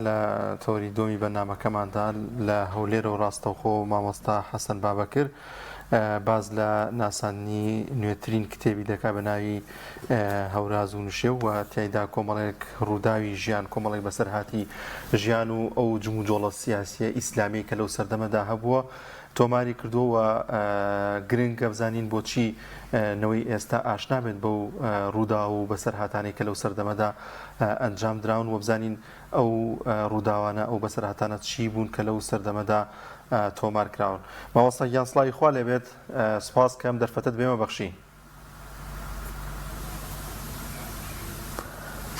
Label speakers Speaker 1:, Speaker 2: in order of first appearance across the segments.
Speaker 1: لە تەوەری دووەمی بەرنامەکەماندا لە هەولێرەوە ڕاستەوخۆ مامۆستا حەسەن بابەکر باس لە ناساندنی نوێترین کتێبی دەکا بە ناوی هەوراز و نشێو و تیایدا کۆمەڵێک ڕووداوی ژیان کۆمەڵێک بەسەرهاتی ژیان و ئەو جموجۆڵە سیاسیە ئیسلامی کە لەو سەردەمەدا هەبووە تۆماری کردووە و گرنگە بزانین بۆچی نەوەی ئێستا ئاشنا بێت بەو ڕووداو و بەسەرهاتانەی کە لەو سەردەمەدا ئەنجام دراون و بزانین ئەو ڕووداوانە ئەو بەسەرهاتانە چی بوون کە لەو سەردەمەدا تۆمار کراون. مامۆستا گیان سڵاوی خوا لێبێت سوپاس کە ئەم دەرفەتەت بێمە بەخشی.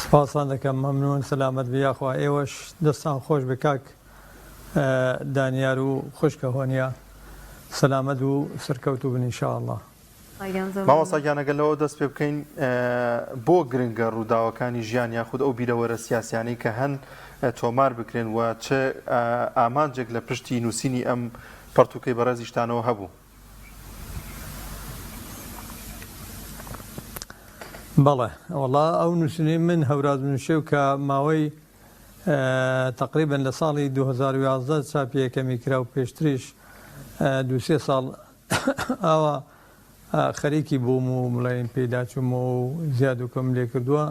Speaker 2: سوپاستان دەکەم مەمنون سەلامەت بی یاخوا ئێوەش دەستان خۆش بێ کاک دانیار و خوشکە هۆنیا سەلامەت و سەرکەوتوو بن ان شاء اللە.
Speaker 1: مامۆستا گیان ئەگەر لەوە دەست پێ بکەین بۆ گرنگە ڕووداوەکانی ژیان یاخود ئەو بیرەوەرە سیاسیانەی کە هەن تۆمار بکرێن و چ ئامانجێک لە پشتی نووسینی ئەم پەڕتووکەی بەڕێزیشتانەوە هەبوو؟
Speaker 2: بەڵێ وەڵا ئەو نووسینەی من هەوراز نووشێو کە ماوەی تەقریبەن لە ساڵی 2011 چاپی یەکەمی کرا و پێشتریش دوو سێ ساڵ ئاوا خەریکی بووم و بڵێین پێیدا چوومەوە و زیاد و کەم لێ کردووە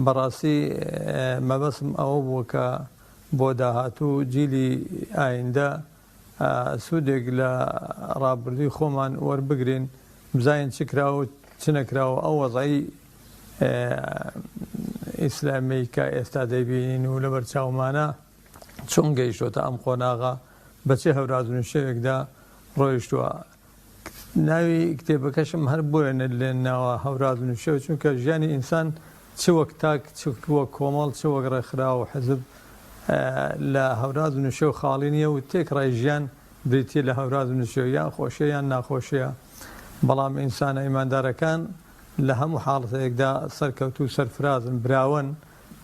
Speaker 2: بەڕاستی مەبەستم ئەوە بووە کە بۆ داهاتوو جیلی ئایندە سوودێک لە ڕابردووی خۆمان وەربگرین بزانین چ کراوە و چ نەکراوە ئەو وەزعی ئیسلامی کە ئێستا دەیبینین و لەبەر چاومانە چۆن گەیشتۆتە ئەم قۆناغە، بە چ هەوراز و نشێوێکدا ڕۆیشتووە. ناوی کتێبەکەشم هەر بۆیە ناوە هەوراز و نشێو، چونکە ژیانی ئینسان چ وەک تاک، چ وەک کۆمەڵ، چ وەک ڕێکخراو و حزب لە هەوراز و نشێو خاڵی نییە و تێکڕای ژیان بریتییە لە هەوراز و نشێو، یان خۆشییە یان ناخۆشییە، بەڵام ئینسانە ئیماندارەکان لە هەموو حاڵەتێکدا سەرکەوتوو و سەرفرازن، براوەن،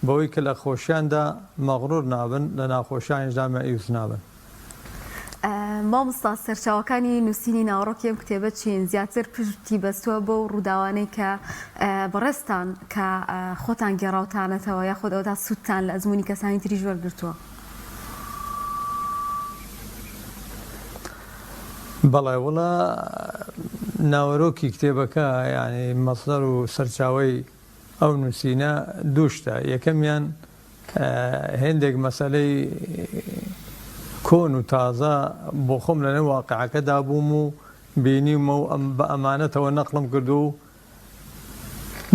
Speaker 2: بەوەی کە لە خۆشیاندا مەغرور نابن، لە ناخۆشیانیشدا مەئیوس نابن.
Speaker 3: مامۆستا سەرچاوەکانی نووسینی ناوەڕۆکی ئەم کتێبە چین؟ زیاتر پشتی بەستووە بەو ڕووداوانەی کە بەڕێزتان کە خۆتان گێڕاوتانەتەوە یاخود ئەوەتا سوودتان لە ئەزموونی کەسانی تریش وەرگرتووە؟
Speaker 2: بەڵێ وەڵا ناوەرۆکی کتێبەکە یانی مەسدەر و سەرچاوەی ئەو نووسینە دوو شتە، یەکەمیان هێندێک مەسەلەی کۆن و تازە بۆ خۆم لەنێو واقیعەکەدا بووم و بینیومە و بە ئەمانەتەوە نەقڵم کردووە و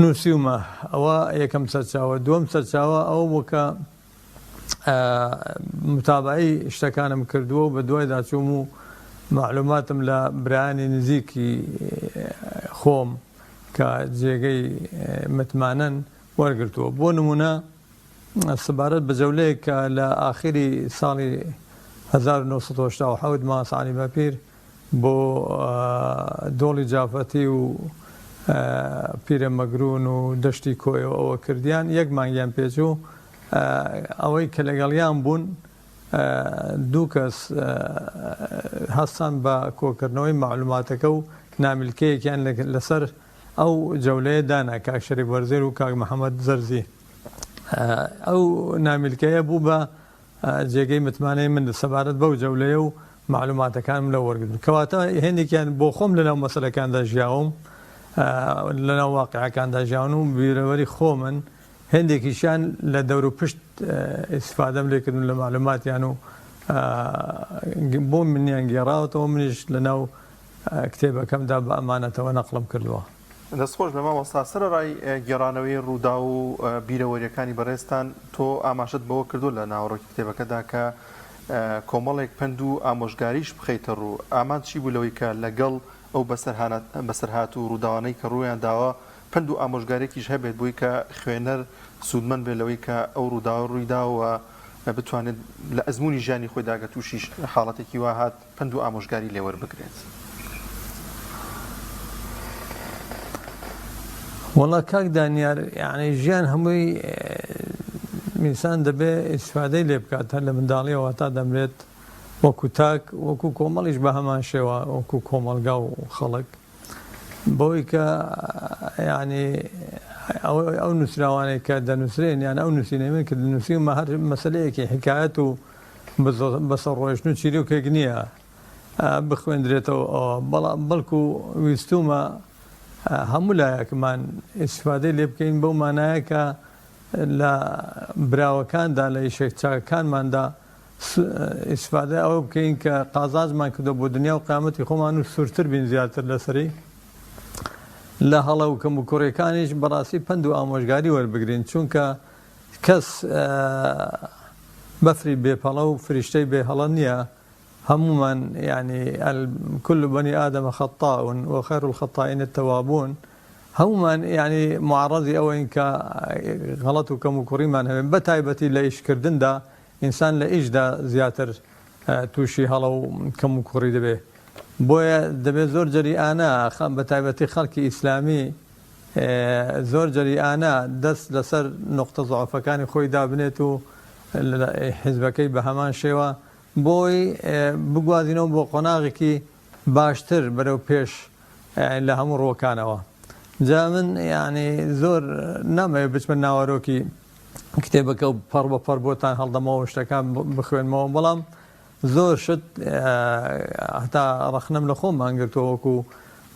Speaker 2: نووسیومە، ئەوە یەکەم سەرچاوە. دووەم سەرچاوە ئەوە بوو کە متابەعەی شتەکانم کردووە و بەدوایدا چووم و مەعلوماتم لە برایانی نزیکی خۆم کە جێگەی متمانەن وەرگرتووە. بۆ نموونە سەبارەت بە جەولەیەک کە لە ئاخیری ساڵی 1987 ماس عەلی باپیر بۆ دۆڵی جافەتی و پیرەمەگروون و دەشتی کۆیە و ئەوە کردیان، یەک مانگیان پێچوو، ئەوەی کە لەگەڵیان بوون دوو کەس هەستان بە کۆکردنەوەی مەعلوماتەکە و نامیلکەیەکیان لەسەر ئەو جەولەیە دانا، کاک شەریف وەرزێر و کاک محەمەد زەرزی. ئەو نامیلکەیە بوو بە جێگەی متمانەی من سەبارەت بەو جەولەیە و مەعلوماتەکانم لەو وەرگرتن. کەواتە هێندێکیان بۆ خۆم لەناو مەسەلەکاندا ژیاوم، لەناو واقیعەکاندا ژیاون و بیرەوەری خۆمن، هێندێکیشیان لە دەوروپشت ئیستفادەم لێ کردوون لە مەعلوماتیان و بۆ منیان گێڕاوەتەوە، منیش لەناو کتێبەکەمدا بە ئەمانەتەوە نەقڵم کردووە.
Speaker 1: دەست خۆش بێ مامۆستا، سەرەڕای گێڕانەوەی ڕووداو و بیرەوەرییەکانی بەڕێزتان، تۆ ئاماژەت بەوە کردووە لە ناوەڕۆکی کتێبەکەدا کە کۆمەڵێک پەند و ئامۆژگاریش بخەیتە ڕوو، ئامانج چی بوو لەوەی کە لەگەڵ ئەو بەسەرهات و ڕووداوانەی کە ڕوویان داوە پەند و ئامۆژگارییەکیش هەبێت بۆی کە خوێنەر سوودمەند بێت لەوەی کە ئەو ڕووداوە ڕووی داوە و بتوانێت لە ئەزموونی ژیانی خۆیدا گەر تووشی حاڵەتێکی وا هات پەند و ئامۆژگاری لێ وەربگرێت.
Speaker 2: وەڵا کاک دانیار یانی ژیان هەمووی ئینسان دەبێ ئیسفادەی لێ بکات هەر لە منداڵیەوە تا دەمرێت وەکو تاک وەکو کۆمەڵیش بە هەمان شێوە وەکو کۆمەڵگا و خەڵک بەوەی کە یانی. ئەو نووسراوانەی کە دەنووسرێن یان ئەو نووسینەی من کە نووسیومە هەر مەسەلەیەکی حکایەت و بەسەر ڕۆیشتن و چیرۆکێک نییە بخوێندرێتەوە ئەوە بەڵام بەڵکو ویستومە هەموو لایەکمان ئیسفادەی لێ بکەین بەو مانایە کە لە براوەکاندا لە ئیشە چاکەکانماندا ئیسفادە ئەوە بکەین کە قازانجمان کردو بۆ دنیا و قیامەتی خۆمان و سوورتر بین زیاتر لەسەری لە هەڵە و کەموکوڕیەکانیش بەڕاستی پەند و ئامۆژگاری وەربگرین چونکە کەس بەفری بێ پەڵە و فریشتەی بێ هەڵە نییە هەموومان یعنی كل بني آدم خطاء وخير الخطائين التوابون هەموومان یعنی معرضی ئەوەین کە غەڵەت و کەموکوڕیمان هەبێت بە تایبەتی لە ئیشکردندا ئینسان لە ئیشدا زیاتر تووشی هەڵە و کەموکوڕی دەبێ بۆیە دەبێت زۆر جەریئانە بە تایبەتی خەڵکی ئیسلامی زۆر جەریئانە دەست لەسەر نوقتە زعفەکانی خۆی دابنێت و حیزبەکەی بە هەمان شێوە بۆی بگوازینەوە بۆ قۆناغێکی باشتر بەرەو پێش لە هەموو ڕووەکانەوە جا من یعنی زۆر نامەوێت بچمە ناوەرۆکی کتێبەکە و پەڕ بە پەڕ بۆتان هەڵدەمەوە شتەکان بخوێنمەوە بەڵام زۆر شت هەتا ڕەخنەم لە خۆمان گرتووە وەکو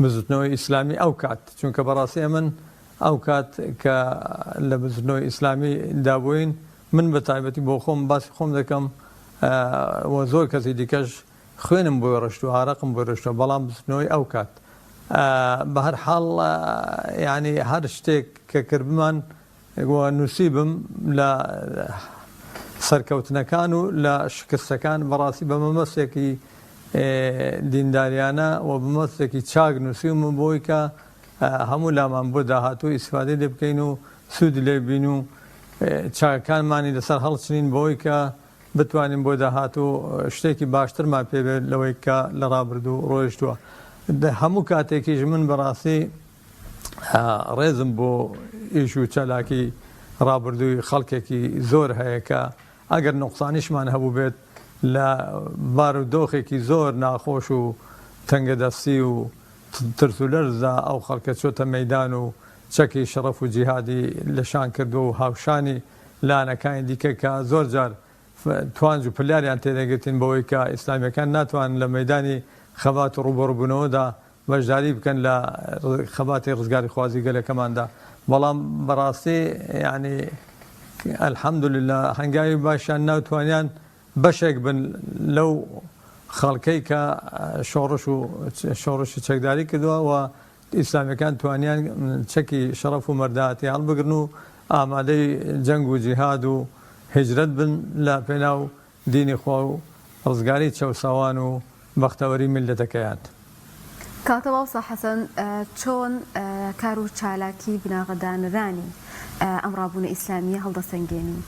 Speaker 2: بزوتنەوەی ئیسلامی ئەو کات چونکە بەڕاستی ئەمن ئەو کات کە لە بزوتنەوەی ئیسلامی دابووین من بە تایبەتی بۆ خۆم باسی خۆم دەکەم و زۆر کەسی دیکەش خوێنم بۆی ڕشت و ئارەقم بۆی ڕشتوە بەڵام بزوتنەوەی ئەو کات بە هەر حاڵ یعنی هەر شتێک کە کردمان و نووسیبم لە سەرکەوتنەکان و لە شکستەکان بەڕاستی بە مەبەستێکی دینداریانە و بە مەبەستێکی چاک نووسیومە بۆی کە هەموو لامان بۆ داهاتوو ئیسفادەی لێ بکەین و سوودی لێ بین و چاکەکانمانی لەسەر هەڵچنین بۆی کە بتوانین بۆ داهاتوو شتێکی باشترمان پێ بێت لەوەی کە لە ڕابردوو ڕۆیشتووە. هەموو کاتێکیش من بەڕاستی ڕێزم بۆ ئیش و چالاکی ڕابردووی خەڵکێکی زۆر هەیە کە ئەگەر نوقسانیشمان هەبووبێت لە بارودۆخێکی زۆر ناخۆش و تەنگەدەستی و ترس و لەرزدا ئەو خەڵکە چۆتە مەیدان و چەکی شەڕەف و جیهادی لە شان کردووە و هاوشانی لایەنەکانی دیکە کە زۆر جار توانج و پلیاریان تێدەگرتین بەوەی کە ئیسلامیەکان ناتوانن لە مەیدانی خەبات و ڕووبەڕووبوونەوەدا بەشداری بکەن لە خەباتی ڕزگاریخوازی گەلەکەماندا بەڵام بەڕاستی یعنی الحمدللە هەنگاوی باشیان نا و توانیان بەشێک بن لەو خەڵکەی کە شۆڕش و شۆڕشی چەکداری کردووە و ئیسلامیەکان توانیان چەکی شەڕەف و مەردایەتی هەڵبگرن و ئامادەی جەنگ و جیهاد و هیجرەت بن لە پێناو دینی خوا و ڕزگاری چەوساوان و بەختەوەری میللەتەکەیان.
Speaker 3: کاکە مامۆستا حەسەن چۆن کار و چالاکی بناغەدانەرانی ئەم ڕابوونە ئیسلامییە هەڵدەسەنگێنی؟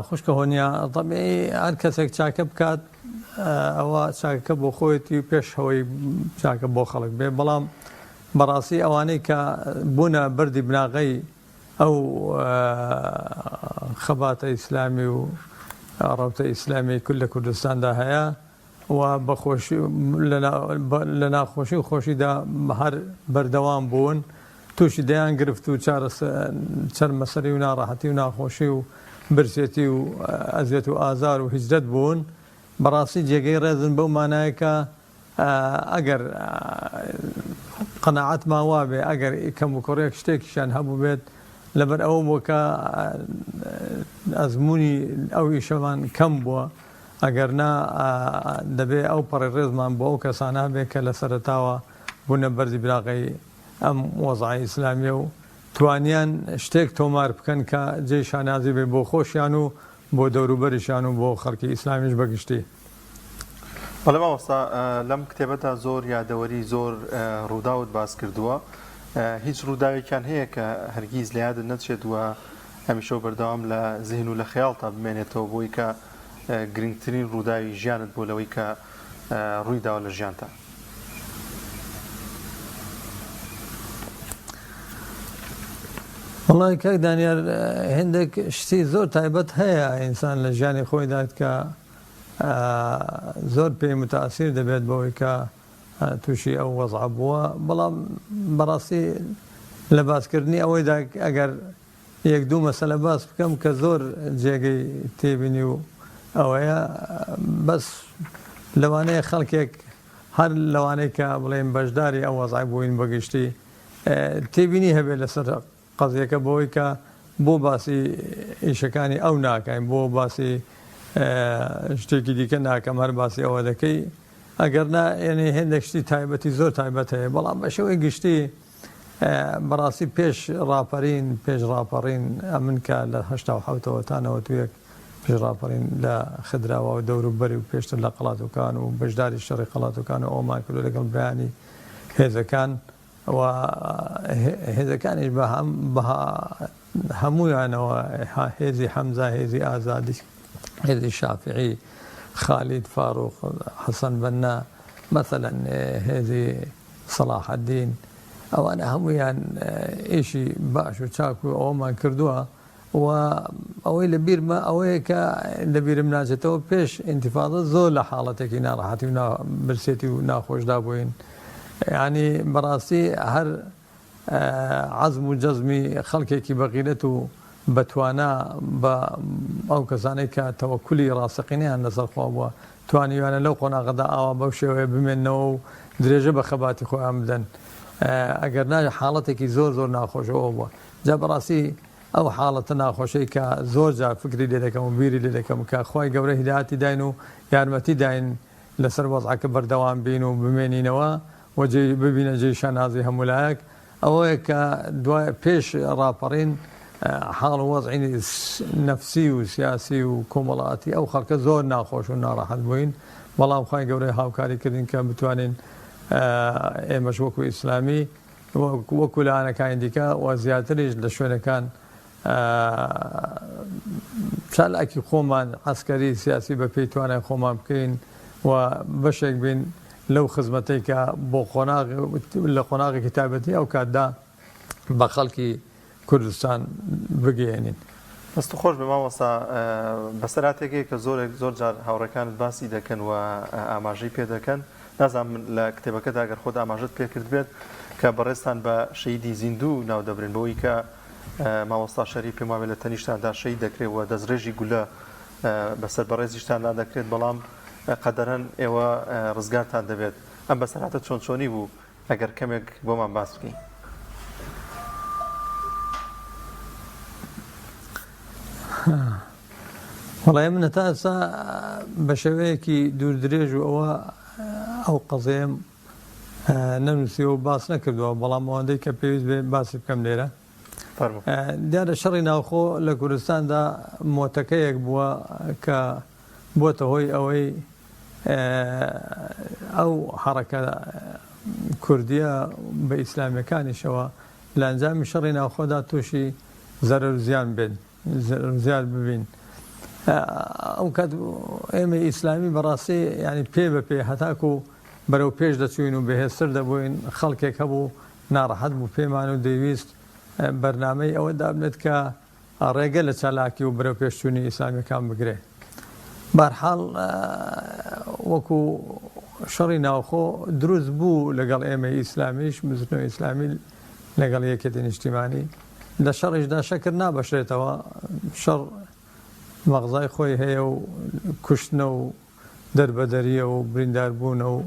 Speaker 2: خوشکە هۆنیا تەبیعی هەر کەسێک چاکە بکات ئەوە چاکەکە بۆ خۆیەتی و پێش ئەوەی چاکە بۆ خەڵک بێ بەڵام بەڕاستی ئەوانەی کە بوونە بەردی بناغەی ئەو خەباتە ئیسلامی و ڕەوتە ئیسلامی کول لە کوردستاندا هەیە و بە خۆشی لە ناخۆشی و خۆشیدا هەر بەردەوام بوون تووشی دەیان گرفت و چەرمەسەری و ناڕەحەتی و ناخۆشی و برسێتی و ئەزیەت و ئازار و هیجرەت بوون بەڕاستی جێگەی ڕێزن بەو مانایە کە ئەگەر قەناعەتمان وابێ ئەگەر کەموکوڕیەک شتێکیشیان هەبووبێت لەبەر ئەوە بووە کە ئەزموونی ئەو ئیشەمان کەم بووە ئەگەر نا دەبێ ئەو پەڕی ڕێزمان بۆ ئەو کەسانە هەبێ کە لە سەرەتاوە بوونە بەردی بناغەی ئەم وەزعە ئیسلامیە و توانیان شتێک تۆمار بکەن کە جێی شانازی بێ بۆ خۆشیان و بۆ دەوروبەریشیان و بۆ خەڵکی ئیسلامیش بە گشتی.
Speaker 1: بەڵێ مامۆستا لەم کتێبەدا زۆر یادەوەری زۆر ڕووداوت باس کردووە هیچ ڕووداوێکیان هەیە کە هەرگیز لە یادت نەچێت و هەمیشە و بەردەوام لە زیهن و لە خەیاڵتا بمێنێتەوە بۆی کە گرنگترین ڕووداوی ژیانت بووە لەوەی کە ڕووی داوە لە ژیانتا؟
Speaker 2: وەڵای کاک دانیار هێندێک شتی زۆر تایبەت هەیە ئینسان لە ژیانی خۆیدا کە زۆر پێی متاسیر دەبێت بەوەی کە. تووشی ئەو وەزعە بووە، بەڵام بەڕاستی لە باسکردنی ئەوەیدا ئەگەر یەک دوو مەسەلە باس بکەم کە زۆر جێگەی تێبینی و ئەوەیە بەس لەوانەیە خەڵکێک هەر لەوانەی کە بڵێن بەشداری ئەو وەزعە بووین بەگشتی تێبینی هەبێت لەسەر قەزیەکە بەوەی کە بۆ باسی ئیشەکانی ئەو ناکەین بۆ باسی شتێکی دیکە ناکەم هەر باسی ئەوە دەکەی ئەگەر نا یعنی هێندێک شتی تایبەتی زۆر تایبەت هەیە بەڵام بە شێوەی گشتی بەڕاستی پێش ڕاپەرین پێش ڕاپەڕین ئەمن کە لە هەشتا و حەوتەوە تا 91 پێش ڕاپەڕین لە خدراوە و دەوروبەری و پێشتر لە قەڵاتوکان و بەشداری شەڕی قەڵاتوکان و ئەومان کردو لەگەڵ برایانی هێزەکان و هێزەکانیش بە هەم بە هەموویانەوە هێزی حەمزە هێزی ئازادی هێزی شافعی خالید فاروق حەسەن بەننا مەسەلەن هێزی سەڵاحەدین ئەوانە هەموویان ئیشی باش و چاک و ئەوەمان کردووە و ئەوەی لە بیرمە ئەوەیە کە لە بیرم ناچێتەوە پێش ئینتیفاضە زۆر لە حاڵەتێکی ناڕەحەتی و برسێتی و ناخۆشدا بووین یعنی بەڕاستی هەر عەزم و جەزمی خەڵکێکی بەغیرەت و بەتوانا بە ئەو کەسانەی کە تەوەکولی ڕاستەقینەیان لەسەر خوا بووە توانیویانە لەو قۆناغەدا ئاوا بەو شێوەیە بمێننەوە و درێژە بە خەباتی خۆیان بدەن ئەگەر نا حاڵەتێکی زۆر زۆر ناخۆش ئەوە بووە جا بەڕاستی ئەو حاڵەتە ناخۆشەی کە زۆر جار فکری لێ دەکەم و بیری لێ دەکەم کە خوای گەورە هیدایەتی داین و یارمەتی داین لەسەر وەزعەکە بەردەوام بین و بمێنینەوە و جێی ببینە جێی شانازی هەموو لایەک ئەوەیە کە دوای پێش ڕاپەڕین حاڵ و وەزعی نەفسی و سیاسی و کۆمەڵاتی ئەو خەڵکە زۆر ناخۆش و ناڕەحەت بووین بەڵام خوای گەورە هاوکاری کردین کە بتوانین ئێمەش وەکو ئیسلامی وەکو لایەنەکانی دیکە و زیاتریش لە شوێنەکان چالاکی خۆمان عەسکەری سیاسی بە پێی توانای خۆمان بکەین و بەشێک بین لەو خزمەتەی کە بۆ قۆناغ لە قۆناغێکی تایبەتی ئەو کاتدا بە خەڵکی کوردستان بگەیەنین.
Speaker 1: دەست خۆش بێ مامۆستا، بەسەرهاتێک هەیە کە زۆرێک زۆر جار هاوڕێکانت باسی دەکەن و ئاماژەی پێ دەکەن، نازانم لە کتێبەکەدا گەر خۆت ئاماژەت پێ کردبێت کە بەڕێزتان بە شەهیدی زیندوو ناو دەبرێن بەوەی کە مامۆستا شەریف پێم وابێ لە تەنیشتاندا شەهید دەکرێت و دەستڕێژی گولە بەسەر بەڕێزیشتاندا دەکرێت بەڵام قەدەرەن ئێوە ڕزگارتان دەبێت ئەم بەسەرهاتە چۆن چۆنی بوو ئەگەر کەمێک بۆمان باس بکەی.
Speaker 2: وەڵای من هەتا ئێستا بە شێوەیەکی دوور درێژ و ئەوە ئەو قەزەیەم نەنووسیوە و باس نەکردووە بەڵام ئەوەندەی کە پێویست بێ باسی بکەم لێرە دیارە شەڕی ناوخۆ لە کوردستاندا مۆتەکەیەک بووە کە بۆتە هۆی ئەوەی ئەو حەڕەکە کوردیە بە ئیسلامیەکانیشەوە لە ئەنجامی شەڕی ناوخۆدا تووشی زەرەر و زیان بێن زیاد ببین ئەو کات ئێمە ئیسلامی بەڕاستی ینی پێ بە پێ هەتاکو بەرەو پێش دەچوین و بەهێزتر دەبووین خەڵکێک هەبوو ناڕەحەت بوو پێمان و دەیویست بەرنامەی ئەوە دابنێت کە ڕێگە لە چالاکی و بەرەوپێشچوونی ئیسلامیەکان بگرێ. بارحاڵ وەکو شەڕی ناوخۆ دروست بوو لەگەڵ ئێمەی ئیسلامیش، بزوتنەوەی ئیسلامی لەگەڵ یەکێتی نیشتیمانی. لە شەڕیشدا شەکر نابەشرێتەوە، شەڕ مەغزای خۆی هەیە و کوشتنە و دەربەدەرییە و برینداربوونە و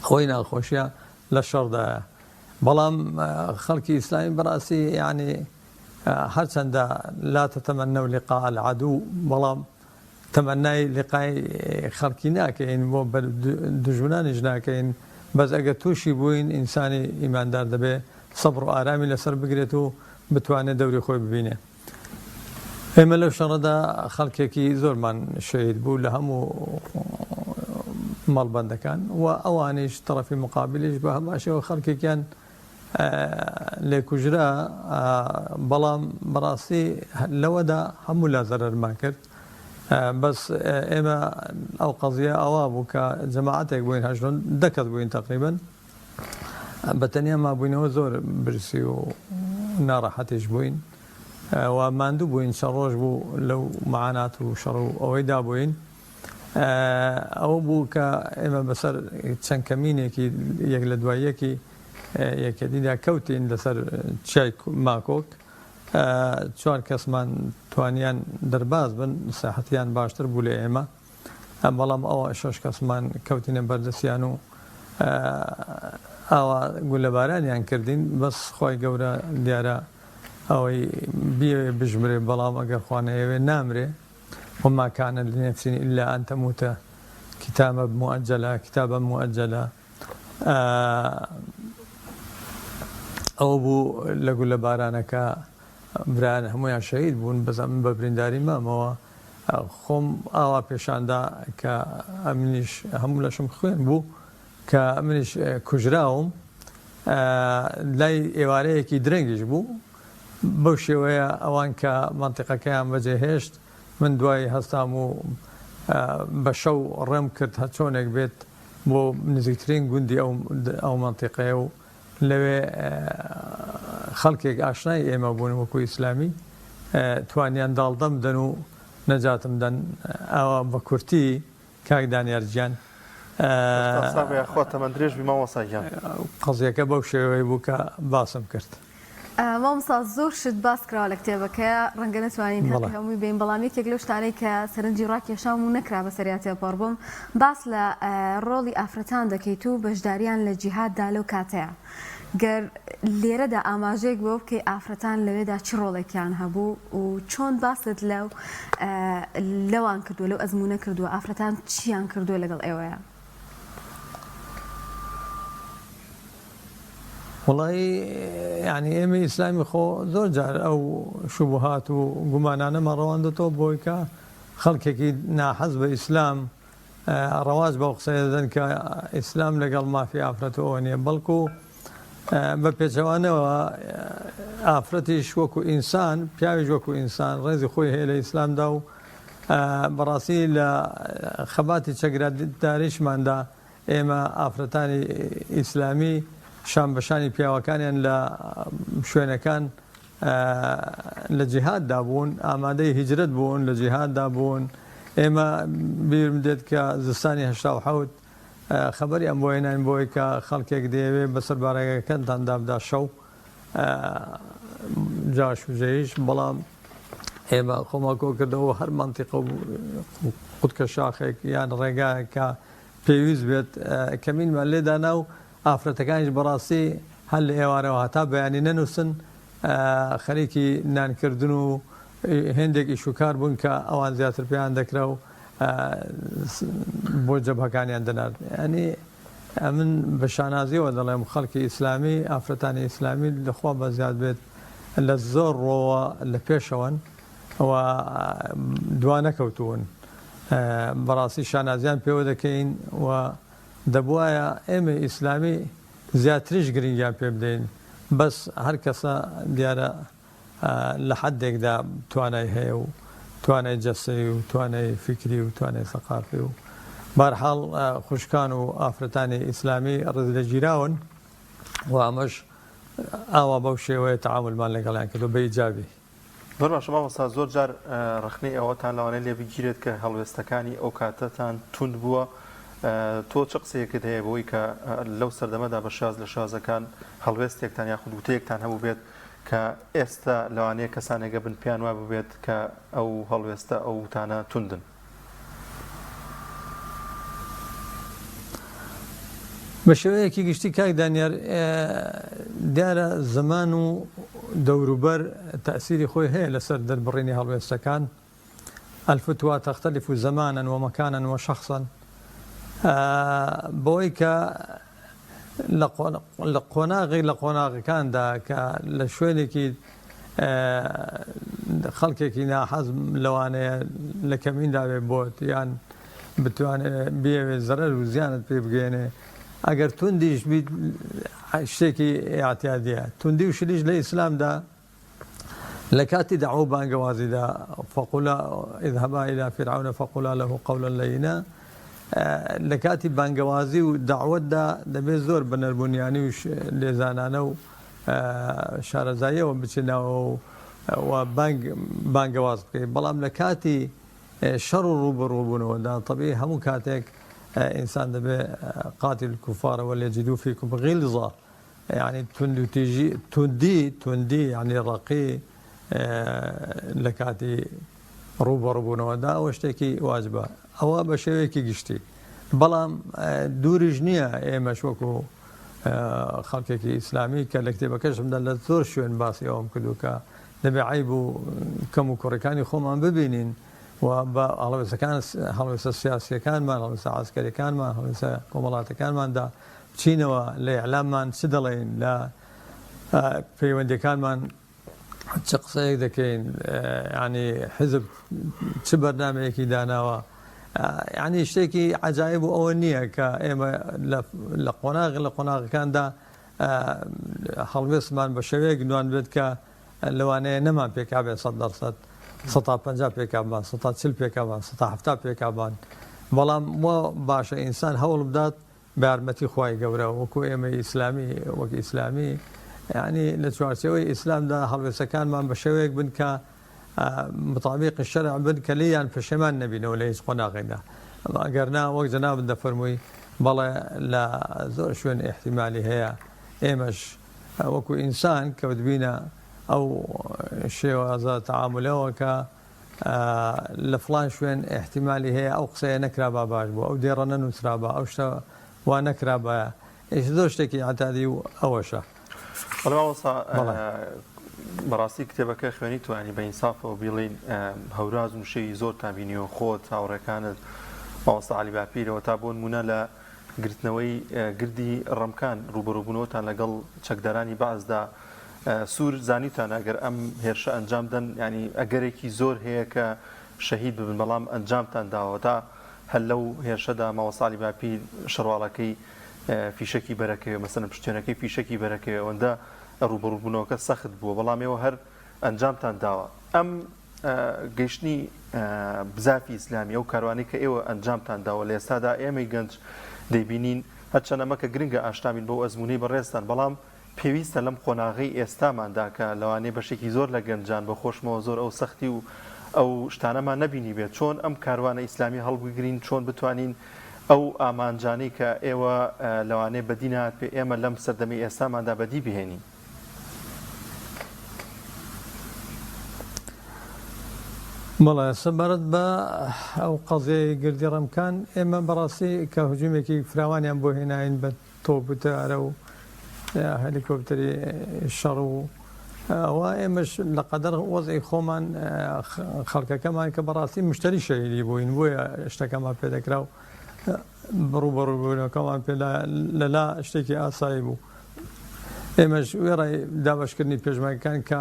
Speaker 2: ئەوەی ناخۆشیە لە شەڕدایە. بەڵام خەڵکی ئیسلامی بەڕاستی یانی هەرچەندە لا تتمنوا لقاء العدو بەڵام تەمەنای لقای خەڵکی ناکەین بۆ دوژمنانیش ناکەین بەس ئەگەر تووشی بووین ئینسانی ئیماندار دەبێ سەبر و ئارامی لەسەر بگرێت و بتوانێت دەوری خۆی ببینێ ئێمە لەو شەڕەدا خەڵکێکی زۆرمان شەهید بوو لە هەموو مەڵبەندەکان و ئەوانیش تەڕەفی مقابلیش بە هەمان شێوە خەڵکێکیان لێکوژرا بەڵام بەڕاستی لەوەدا هەموو لا زەرەرمان کرد بەس ئێمە ئەو قەزیە ئەوە بوو کە جەماعەتێک بووین هەژدە دە کەس بووین تقریبن بە تەنیا مابووینەوە زۆر برسی و ناڕەحەتیش بووین و ماندوو بووین چەند ڕۆژ بوو لەو معانات و شەڕ و ئەوەی دابووین. ئەوە بوو کە ئێمە بەسەر چەند کەمینێکی یەک لە دوای یەکی یەکێتیدا کەوتین لەسەر چیای ماکۆک. چوار کەسمان توانیان دەرباز بن، سیحەتیان باشتر بوو لە ئێمە، بەڵام ئەوە شەش کەسمان کەوتینە بەردەستیان و ئاوا گوللەبارانیان کردین، بەس خوای گەورە دیارە ئەوەی بیەوێ بشمرێ، بەڵام ئەگەر خوا نەیەوێ نامرێ، وما کان لنفس الا ان تموت کتابا مؤجلا کتابا مؤجلا. ئەوە بوو لە گولە بارانەکە برایان هەموویان شەهید بوون بەس ئەمن بە برینداری مامەوە خۆم ئاوا پێشاندا کە ئەمنیش هەموو لەشم خوێن بوو کە منیش کوژراوم لای ئێوارەیەکی درەنگیش بوو بەو شێوەیە ئەوان کە مەنتیقەکەیان بەجێهێشت من دوای هەستام و بە شەو ڕێم کرد هەرچۆنێک بێت بۆ نزیکترین گوندی ئەو ئەو مەنتیقەیە و لەوێ خەڵکێک ئاشنای ئێمە بوون وەکو ئیسلامی توانیان داڵدەم بدەن و نەجاتم دەن ئاوا بە کورتی کاک دانیار گیان
Speaker 1: دەستتان ساغ بێ یاخوا تەمەن درێژ بی مامۆستا گیان.
Speaker 2: قەزیەکە بەو شێوەیە بوو کە باسم کرد.
Speaker 3: مامۆستا زۆر شت باس کراوە لە کتێبەکەیا ڕەنگە نەتوانین هەقی هەمووی بەین بەڵام یەکێک لەو شتانەی کە سەرنجی ڕاکێشام و نەکرا بەسەریا تێپەڕ بووم باس لە ڕۆڵی ئافرەتان دەکەیت و بەشداریان لە جیهاددا لەو کاتەیا گەر لێرەدا ئاماژەیەک بەوە بکەی ئافرەتان لەوێدا چ ڕۆڵێکیان هەبوو و چۆن باست لەو لەوان کردووە لەو ئەزموونە کردووە ئافرەتان چیان کردووە لەگەڵ ئێوەیا؟
Speaker 2: وەڵایی یانی ئێمەی ئیسلامی خۆ زۆر جار ئەو شوبهات و گومانانەمان ڕەواندۆتەوە بۆی کە خەڵکێکی ناحەز بە ئیسلام ڕەواج بەو قسەیە دەدەن کە ئیسلام لەگەڵ مافی ئافرەت و ئەوە نییە بەڵکو بە پێچەوانەوە ئافرەتیش وەکو ئینسان پیاویش وەکو ئینسان ڕێزی خۆی هەیە لە ئیسلامدا و بەڕاستی لە خەباتی چەکداریشماندا ئێمە ئافرەتانی ئیسلامی شان بە شانی پیاوەکانیان لە شوێنەکان لە جیهاددا بوون، ئامادەی هیجرەت بوون، لە جیهاددا بوون. ئێمە بیرم دێت کە زستانی 87 خەبەریان بۆ هێناین بۆی کە خەڵکێک دەیەوێ بەسەر بارەگاکانتاندا بدا شەو جاش و جەیش، بەڵام ئێمە خۆمان کۆکردەوە هەر مەنتیقە و قوتکە شاخێک یان ڕێگایەک کە پێویست بێت کەمینمان لێ دانا و ئافرەتەکانیش بەڕاستی هەر لە ئێوارەوە هەتا بەیانی نەنووستن خەریکی نانکردن و هێندێک ئیش و کار بوون کە ئەوان زیاتر پێیان دەکرا و بۆ جەبهەکانیان دەنارد. یانی ئەمن بە شانازیەوە دەڵێم خەڵکی ئیسلامی، ئافرەتانی ئیسلامی لە خوا بەزیاد بێت لە زۆر ڕۆوە لە پێشەوەن و دوا نەکەوتوون. بەڕاستی شانازیان پێوە دەکەین و دەبوایە ئێمەی ئیسلامی زیاتریش گرنگیان پێ بدەین بەس هەر کەسە دیارە لە حەدێکدا توانای هەیە و توانای جەستەیی و توانای فیکری و توانای سەقافی و بارحاڵ خوشکان و ئافرەتانی ئیسلامی ڕێزلێگیراون و ئەمەش ئاوا بەو شێوەیە تەعامولمان لەگەڵیان کردووە بە ئیجابی.
Speaker 1: زۆر باشە مامۆستا زۆر جار ڕەخنەی ئەوەتان لەوانەیە لێ بگیرێت کە هەڵوێستەکانی ئەو کاتەتان توند بووە تۆ چ قسەیەکت هەیە بۆی کە لەو سەردەمەدا بە شاز لە شازەکان هەڵوێستێکتان یاخود وتەیەکتان هەبوو بێت کە ئێستا لەوانەیە کەسانێک بن پێیان وا ببێت کە ئەو هەڵوێستە ئەو وتانە توندن؟
Speaker 2: بە شێوەیەکی گشتی کاک دانیار دیارە زمان و دەوروبەر تەئسیری خۆی هەیە لەسەر دەربڕینی هەڵوێستەکان الفتوى تختلف زمانا ومكانا وشخصا بەوەی کە لە قۆناغێک لە قۆناغەکاندا کە لە شوێنێکی خەڵکێکی ناحەز لەوانەیە لە کەمیندا بێ بۆت یان بتوانێت بیەوێت زەرەر و زیانت پێ بگەێنێ ئەگەر توندیش بیت شتێکی ئاعتیادیە توندی و شلیش لە ئیسلامدا لە کاتی دەعوە و بانگەوازیدا، فقولا اذهبا الی فرعون فقولا له قولا لینا، لە کاتی بانگەوازی و دەعوەتدا دەبێت زۆر بە نەرمونیانی و لێزانانە و شارەزاییەوە بچێت ناوەوە و بانگ بانگەواز بکەیت، بەڵام لە کاتی. شەڕ و ڕووبەڕووبوونەوەدا تەبیعی هەموو کاتێک ئینسان دەبێ قاتل الكفار وليجدوا فيكم غلظة یعنی توندوتیژی توندی توندی یعنی ڕەقی لە کاتی ڕووبەڕووبوونەوەدا ئەوە شتێکی واجبە ئەوە بە شێوەیەکی گشتی بەڵام دووریش نییە ئێمەش وەکو خەڵکێکی ئیسلامی کە لە کتێبەکەشمدا لە زۆر شوێن باسی ئەوەم کردو کە دەبێ عەیب و کەم و کوڕیەکانی خۆمان ببینین و بە هەڵوێستەکان هەڵوێستە سیاسیەکانمان هەڵوێستە عەسکەریەکانمان هەڵوێستە کۆمەڵاتەکانماندا بچینەوە لە ئیعلاممان چ دەڵێین لە پەیوەندیەکانمان چ قسەیەک دەکەین ینی حزب چ بەرنمەیەکی داناوە ینی شتێکی عجایب و ئەوە نییە کە ئێمە لە قۆناغ لە قۆناغەکاندا هەڵوێستمان بە شێوەیەک نوان بێت کە لەوانەیە نەمان پێکابێت سەد دەرسەد سەتا پەنجا پێکابمان سەتا چل پێکابان سەتا حەفتا پێکابان بەڵام وا باشە ئینسان هەوڵ بدات بە یارمەتی خوای گەورە وەکو ئێمەی ئیسلامی وەک ئیسلامی یعنی لە چوارچێوەی ئیسلامدا هەڵوێستەکانمان بە شێوەیەک بن کە مطابق شەرع بن کە لێیان پەشێمان نەبینەوە لە هیچ قۆناغێکدا ئەگەر نا وەک جەنابت دەفەرمووی بەڵێ لە زۆر شوێن ئیحتیمالی هەیە ئێمەش وەکو ئینسان کەوتبینە ئەو شێوازە تەعامولەوە کە لە فڵان شوێن ئیحتیمالی هەیە ئەو قسەیە نەکرابا باش بوو ئەو دێڕە نەنووسرابا ئەو شتە وا نەکرابایە ئیش زۆر شتێکی ئیعتادی و ئەوەشە.
Speaker 1: بەڵێ مامۆستا بەڕاستی کتێبەکە خوێنیتەوە یانی بە ئینسافەوە بیڵێین هەوراز و نشێوی زۆرتان بینیوە خۆت هاوڕێکانت مامۆستا عەلی باپیرەوە تا بۆ نموونە لە گرتنەوەی گردی ڕەمکان ڕووبەڕووبوونەوەتان لەگەڵ چەکدارانی بەعسدا سوور زانیوتانە ئەگەر ئەم هێرشە ئەنجام دەن یانی ئەگەرێکی زۆر هەیە کە شەهید ببن بەڵام ئەنجامتان داوە تا هەر لەو هێرشەدا مامۆستا عەلی باپیر شەرواڵەکەی فیشەکی بەرەکەوێ مەسەلەن پشتێنەکەی فیشەکی بەرەکەوێ ئەوەندە ڕووبەڕووبوونەوەکە سەخت بووە بەڵام ئێوە هەر ئەنجامتان داوە ئەم گەیشتنی بزافی ئیسلامی ئەو کاروانەی کە ئێوە ئەنجامتان داوە لە ئێستادا ئێمەی گەنج دەیبینین هەرچەند ئەمە کە گرنگە ئاشنا بین بەو ئەزموونەی بەڕێزتان بەڵام پێویستە لەم قۆناغەی ئێستاماندا کە لەوانەیە بەشێکی زۆر لە گەنجان بە خۆشمەوە زۆر ئەو سەختی و ئەو شتانەمان نەبینیبێت چۆن ئەم کاروانە ئیسلامیە هەڵبگرین چۆن بتوانین ئەو ئامانجانەی کە ئێوە لەوانەیە بەدی نەهاتبێ ئێمە لەم سەردەمەی ئێستاماندا بەدی بهێنین.
Speaker 2: بەڵێ سەبارەت بە ئەو قەزیەی گردی ڕەمکان ئێمە بەڕاستی کە هجومێکی فراوانیان بۆ هێناین بە تۆپ و تەیارە و هەلیکۆپتەری شەڕ و ئەوە ئێمەش لە قەدەر وەزعی خۆمان خەڵکەکەمان کە بەڕاستی مشتری شەهیدی بووین بۆیە شتەکەمان پێدەکرا و ڕووبەڕووبوونەکەمان پێ لەلا شتێکی ئاسایی بوو ئێمەش وێڕای دابەشکردنی پێشمەرگەکان کە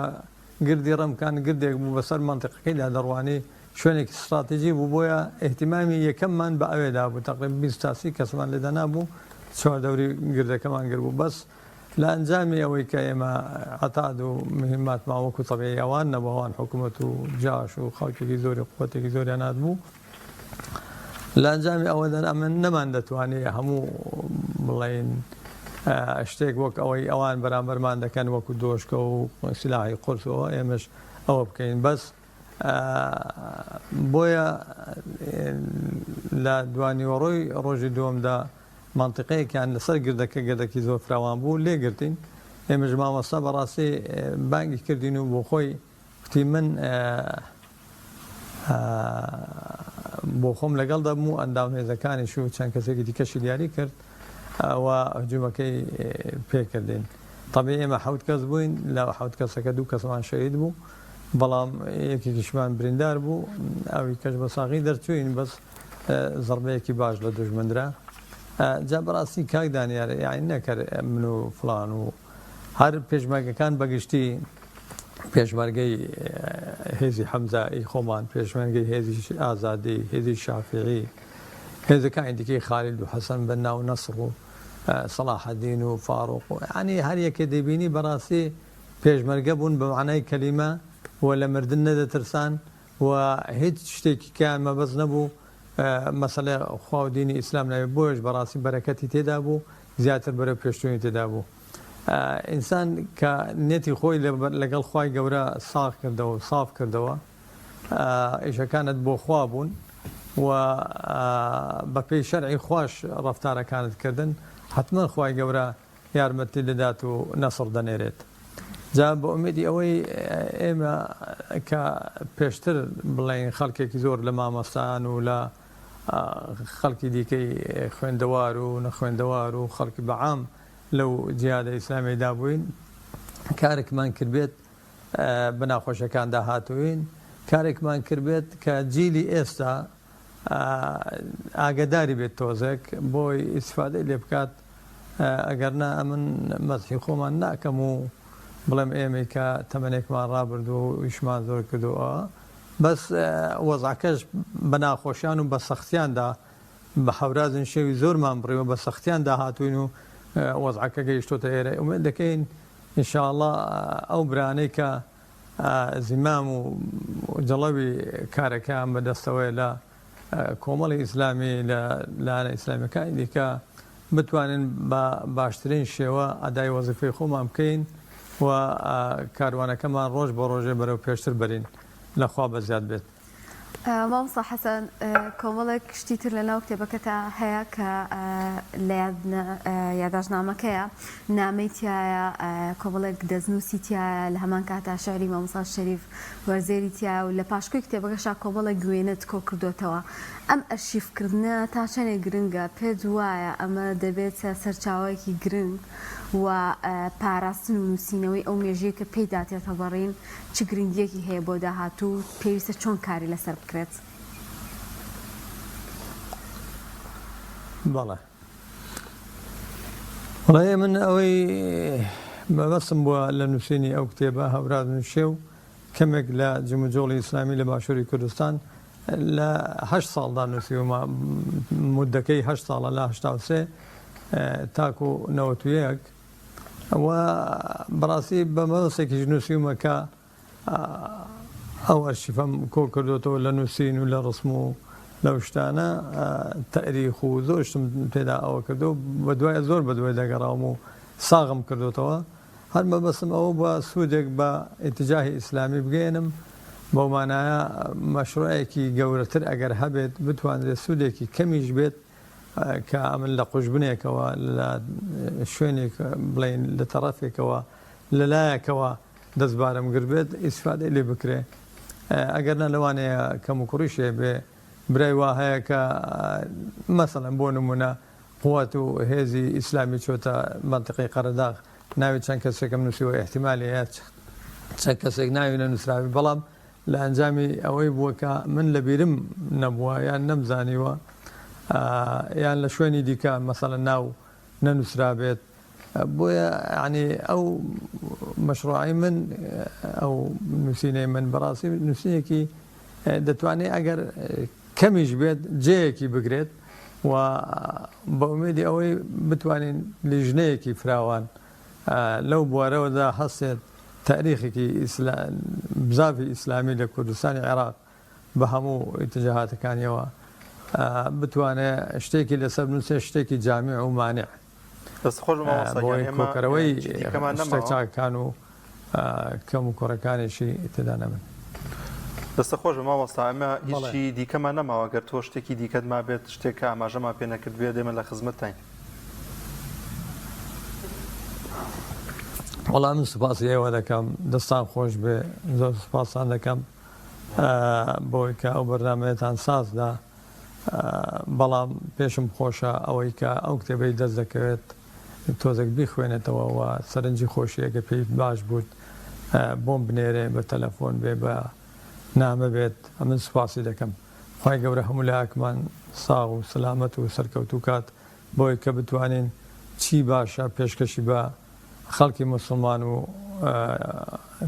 Speaker 2: گردی ڕەمکان گردێک بوو بەسەر مەنتیقەکەیدا دەڕوانی شوێنێکی ستراتیجی بوو بۆیە ئیهتیمامی یەکەممان بە ئەوێدا بوو تەقریبا 20 تا 30 کەسمان لێدا نابوو چواردەوری گردەکەمان گر بوو بەس لە ئەنجامی ئەوەی کە ئێمە عەتاد و مهماتمان وەکو تەبیعی ئەوان نەبوو ئەوان حکوومەت و جاش و خەڵکێکی زۆری قوتێکی زۆریان هاتبوو لە ئەنجامی ئەوەدا ئەمە نەمان دەتوانێت هەموو بڵین شتێک وەک ئەوەی ئەوان بەرامبەرمان دەکەن وەکو دۆشکە و سلاحی قورسەوە ئێمەش ئەوە بکەین بەس بۆیە لە دوانیوەڕۆی ڕۆژی دووەمدا مەنتیقەیەکیان لەسەر گردەکە گردەکی زۆر فراوان بوو لێگرتین ئێمەش مامۆستا بەڕاستی بانگی کردین و بۆ خۆی کوتی من بۆ خۆم لەگەڵ دەبم و ئەندام هێزەکانیش و چەند کەسێکی دیکەشی دیاری کرد و هجومەکەی پێکردین تەبی ئێمە حەوت کەس بووین لە حەوت کەسەکە دوو کەسمان شەهید بوو بەڵام یەکێکیشمان بریندار بوو ئەوی کەش بە ساغی دەرچووین بەس زڕبەیەکی باش لە دوژمندرا جا بەڕاستی کاک دانیار یانی نەکەر من و فلان و هەر پێشمەرگەکان بەگشتی پێشمەرگەی هێزی حەمزە ی خۆمان، پێشمەرگەی هێزی ئازادی، هێزی شافیعی، هێزەکانی دیکەی خالید و حەسەن بەننا و نەسڕ و سەڵاحەدین و فاروق و یانی هەر یەکێ دەیبینی بەڕاستی پێشمەرگە بوون بە مەعنای کەلیمە و لە مردن نەدەترسان و هیچ شتێکی کەیان مەبەست نەبوو مەسەلەی خوا و دینی ئیسلام نەبێ بۆیەش بەڕاستی بەرەکەتی تێدا بوو زیاتر بەرەو پێشچوونی تێدا بوو. ئینسان کە نیەتی خۆی لەگەڵ خوای گەورە ساغ کردەوە و ساف کردەوە. ئیشەکانت بۆ خوا بوون و بەپێی شەرعی خواش ڕەفتارەکانت کردن حەتمەن خوای گەورە یارمەتیت دەدات و نەسڕ دەنێرێت. جا بە ئومێدی ئەوەی ئێمە کە پێشتر بڵێین خەڵکێکی زۆر لە مامۆستایان و لە خەڵکی دیکەی خوێندەوار و نەخوێندەوار و خەڵکی بەعام لەو جیهادە ئیسلامیدا بووین کارێکمان کردبێت بە ناخۆشیەکاندا هاتووین کارێکمان کردبێت کە جیلی ئێستا ئاگەداری بێت تۆزێک بۆی ئیسفادەی لێ بکات ئەگەر نا ئەمن مەزحی خۆمان ناکەم و بڵێم ئێمەی کە تەمەنێکمان ڕابردووە و ئیشمان زۆر کردووە بەس وەزعەکەش بە ناخۆشیان و بە سەختیاندا بە هەوراز نشێوی زۆرمان بڕیوە بە سەختیاندا هاتووین و وەزعەکە گەیشتۆتە ئێرە ئومێد دەکەین ان شاء اللە ئەو برانەی کە زیمام و جڵەوی کارەکەیان بەدەستەوەیە لە کۆمەڵی ئیسلامی لە لایەنە ئیسلامیەکانی دیکە بتوانین بە باشترین شێوە ئەدای وەزیفەی خۆمان بکەین و کاروانەکەمان ڕۆژ بە ڕۆژێ بەرەو پێشتر بەرین لە خوا بەزیاد بێت.
Speaker 3: مامۆستا حەسەن کۆمەڵێک شتی تر لەناو کتێبەکەتا هەیە کە لە یاداشتنامەکەیە نامەی تایە کۆمەڵێک دەستنووسی تایە لە هەمان کاتا شعری مامۆستا شەریف وەرزێری تایە و لە پاشکۆی کتێبەکەشا کۆمەڵێک وێنەت کۆ کردۆتەوە ئەم ئەرشیفکردنە تا چەندێک گرنگە پێت وایە ئەمە دەبێتە سەرچاوەیەکی گرنگ و پاراستن و نووسینەوەی ئەو مێژوویە کە پێیدا تێتەبەڕین چ گرنگییەکی هەیە بۆ داهاتوو و پێویستە چۆن کاری لەسەر بکرێت؟
Speaker 2: بەڵێ. وەڵایی من ئەوەی مەبەستم بووە لە نووسینی ئەو کتێبە هەوراز نوشێو کەمێک لە جموجۆڵی ئیسلامی لە باشووری کوردستان لە هەشت ساڵدا نووسیومە مودەکەی هەشت ساڵە لە 83 تاکو 91 و بەڕاستی بە مەبەستێکیش نووسیومە کە ئەو ئەرشیفەم کۆ کردوێتەوە لە نووسین و لە ڕسم و لەو شتانە تەریخ و زۆر شتم تێدا ئەوە کردو بە دوای زۆر بە دوای دەگەڕاوم و ساغم کردوتەوە هەر مەبەستم ئەوە بووە سوودێک بە ئیتجاهی ئیسلامی بگەیەنم بەو مانایە مەشروعێکی گەورەتر ئەگەر هەبێت بتوانرێت سوودێکی کەمیش بێت کە ئەمن لە قوژبنێکەوە لە شوێنێک بڵێین لە تەڕەفێکەوە لە لایەکەوە دەستبارم گرت بێت ئیسفادەی لێ بکرێ ئەگەر نا لەوانەیە کەم و کوڕیش هەیە برای وا هەیە کە مەسەڵەن بۆ نمونە قوت و هێزی ئیسلامی چۆتە مەنتیقەی قەرەداغ ناوی چەند کەسێکم نووسیوە ئیحتیمالی هەیە چەند کەسێک ناوی نەنووسراوی بەڵام لە ئەنجامی ئەوەی بووە کە من لە بیرم نەبووە یان نەمزانیوە یان لە شوێنی دیکە مەسەلەن ناو نەنووسرابێت بۆیە یانی ئەو مەشروعی من ئەو نووسینەی من بەڕاستی نووسینێکی دەتوانێت ئەگەر کەمیش بێت جێیەکی بگرێت و بە ئومێدی ئەوەی بتوانین لیژنەیەکی فراوان لەو بوارەوەدا هەستێت تاریخێکی بزاڤی ئیسلامی لە کوردستانی عێراق بە هەموو ئیتجاهاتەکانیەوە بتوانێ شتێکی لەسەر بنووسێ شتێکی جامیع و مانع
Speaker 1: دەست خۆش مامۆستا گیان
Speaker 2: بۆی
Speaker 1: ئێمە
Speaker 2: کۆکەرەوەی
Speaker 1: چی دیکەمان
Speaker 2: شتە
Speaker 1: نەماوە
Speaker 2: چاکەکان و کەم و کوڕەکانیشی تێدا نەبن.
Speaker 1: دەستە خۆش بێ مامۆستا ئێمە
Speaker 2: بەڵێ.
Speaker 1: هیچی دیکەمان نەماوە گەر تۆ شتێکی دیکەت مابێت شتێک کە ئاماژەمان پێ نەکردبێت ئێمە لە خزمەتتاین.
Speaker 2: وەڵا من سوپاسی ئێوە دەکەم دەستان خۆش بێ زۆر سوپاستان دەکەم بۆی کە ئەو بەرنامەیەتان ساز دا بەڵام پێشم خۆشە ئەوەی کە ئەو کتێبەی دەست دەکەوێت تۆزێک بیخوێنێتەوە و سەرنجی خۆشی ئەگە پێی باش بووت بۆم بنێرێ بە تەلەفۆن بێ بە نامە بێت ئەمن سوپاسی دەکەم خوای گەورە هەموو لایەکمان ساغ و سەلامەت و سەرکەوتوو کات بۆی کە بتوانین چی باشە پێشکەشی بە خەڵکی موسڵمان و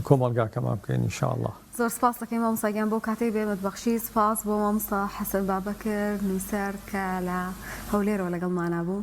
Speaker 2: کۆمەڵگاکەمان بکەین ان شاء اللە.
Speaker 3: زۆر سپاست دەکەین مامۆستا گیان بۆ کاتەی بە ئێمەت بەخشی سپاس بۆ مامۆستا حەسەن بابەکر نووسەر کە لە هەولێرەوە لەگەڵمانا بوو.